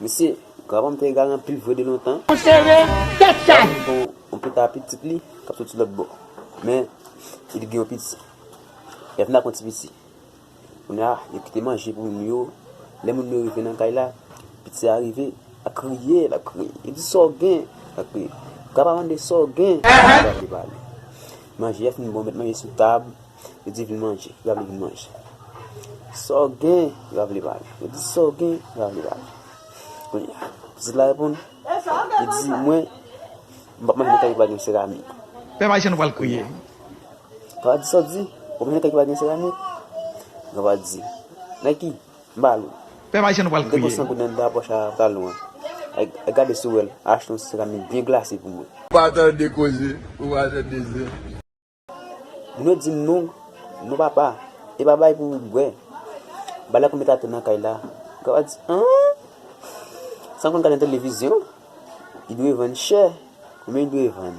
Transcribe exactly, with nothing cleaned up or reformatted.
Mesye, granpa m te egare anpil vre de lontan. Ou sere, tèt chaje. Bon, yon pita pitit li k ap soti lòt bò. Men, li te gen yon piti. Li ap vin ak yon ti piti. Kounye a, yo kite manje pou moun yo. Lè moun yo rive nan kay la, piti a rive, l ap kriye, l ap kriye. Yo di, "Sa w gen?" L ap kriye. Granpa mande, "Sa w gen?" Li pa vle pale. Manje a fin bon, met manje sou tab. Yo di, "Vin manje." Li pa vle vin manje. "Sa w gen?" Li pa vle pale. Yo di, "Sa w gen?" Li pa vle pale. Kounye a, pitit la reponn, li di, "Mwen, m p ap manje nan kay ki pa gen seramik." Pè Mayichèn pral kriye. Granpa di, "Sa w di? W ap manje nan kay ki pa gen seramik?" Granpa di, "Nike, m ba l ou." Pè Mayichèn pral kriye. M te pran san goud anndan pòch a pantalon an. Ay, ay gade si w wè l, achte yon seramik byen glase pou mwen. Pa tande koze, ou pa tande zen. Moun yo di m non, non papa, e pa bay pou bwè. Bagay la konbyen ta tou nan kay la? Granpa di, "An? Sa m konn gade nan televizyon, li dwe vann chè. Konbyen li dwe vann?"